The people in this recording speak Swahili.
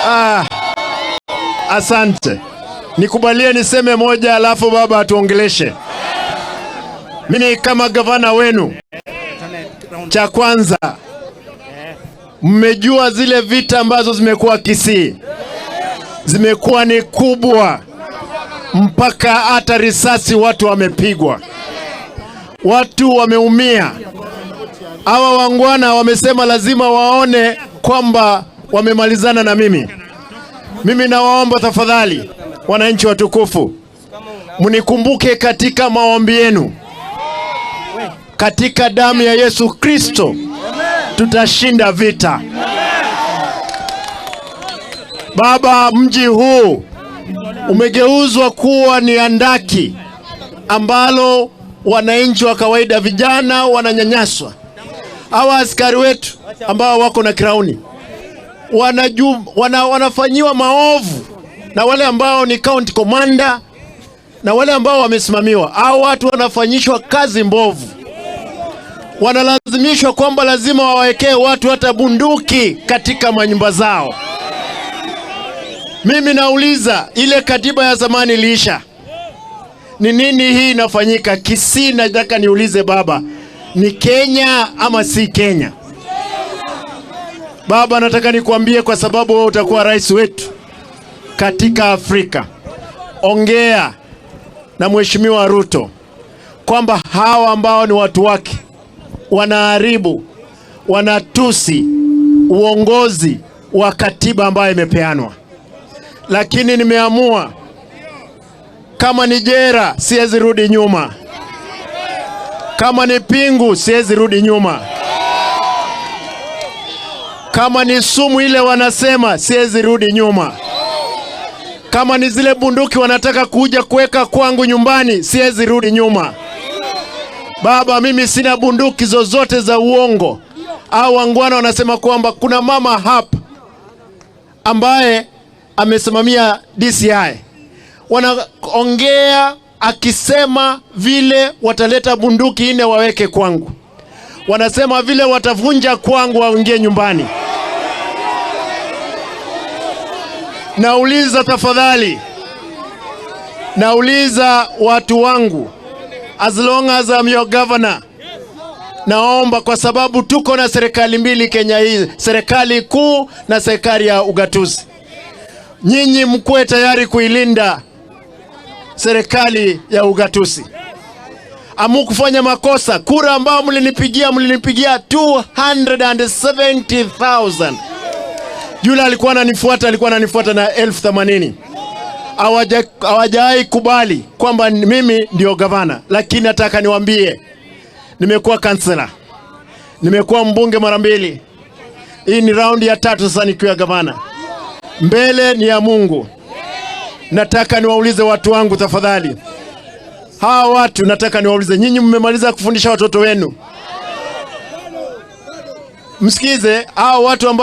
Ah, asante. Nikubalie niseme moja, alafu baba atuongeleshe. Mimi kama gavana wenu, cha kwanza, mmejua zile vita ambazo zimekuwa Kisii zimekuwa ni kubwa, mpaka hata risasi watu wamepigwa, watu wameumia. Hawa waungwana wamesema lazima waone kwamba wamemalizana na mimi. Mimi nawaomba tafadhali, wananchi watukufu, mnikumbuke katika maombi yenu. Katika damu ya Yesu Kristo tutashinda vita. Baba, mji huu umegeuzwa kuwa ni handaki ambalo wananchi wa kawaida, vijana wananyanyaswa. Hawa askari wetu ambao wako na crown wanafanyiwa maovu na wale ambao ni county commander na wale ambao wamesimamiwa. Hao watu wanafanyishwa kazi mbovu, wanalazimishwa kwamba lazima wawekee watu hata bunduki katika manyumba zao. Mimi nauliza, ile katiba ya zamani iliisha, ni nini hii inafanyika Kisii? Nataka niulize baba, ni Kenya ama si Kenya? Baba, nataka nikuambie, kwa sababu wewe utakuwa rais wetu katika Afrika. Ongea na Mheshimiwa Ruto kwamba hawa ambao ni watu wake wanaharibu, wanatusi uongozi wa katiba ambayo imepeanwa. Lakini nimeamua kama ni jela siwezi rudi nyuma, kama ni pingu siwezi rudi nyuma, kama ni sumu ile wanasema siwezi rudi nyuma, kama ni zile bunduki wanataka kuja kuweka kwangu nyumbani siwezi rudi nyuma. Baba, mimi sina bunduki zozote za uongo. Au waungwana wanasema kwamba kuna mama hapa ambaye amesimamia DCI, wanaongea akisema vile wataleta bunduki nne waweke kwangu, wanasema vile watavunja kwangu waingie nyumbani. Nauliza tafadhali, nauliza watu wangu, as long as I'm your governor, naomba kwa sababu tuko na serikali mbili Kenya hii, serikali kuu na serikali ya ugatuzi. Nyinyi mkuwe tayari kuilinda serikali ya ugatuzi. Hamukufanya makosa. Kura ambao mlinipigia, mlinipigia 270,000. Yule alikuwa ananifuata, alikuwa ananifuata na 80,000. Hawajawahi kubali kwamba mimi ndio gavana, lakini nataka niwaambie, nimekuwa kansela, nimekuwa mbunge mara mbili. Hii ni raundi ya tatu sasa nikiwa gavana. Mbele ni ya Mungu. Nataka niwaulize watu wangu tafadhali, hawa watu nataka niwaulize, nyinyi mmemaliza kufundisha watoto wenu, msikize hawa watu ambao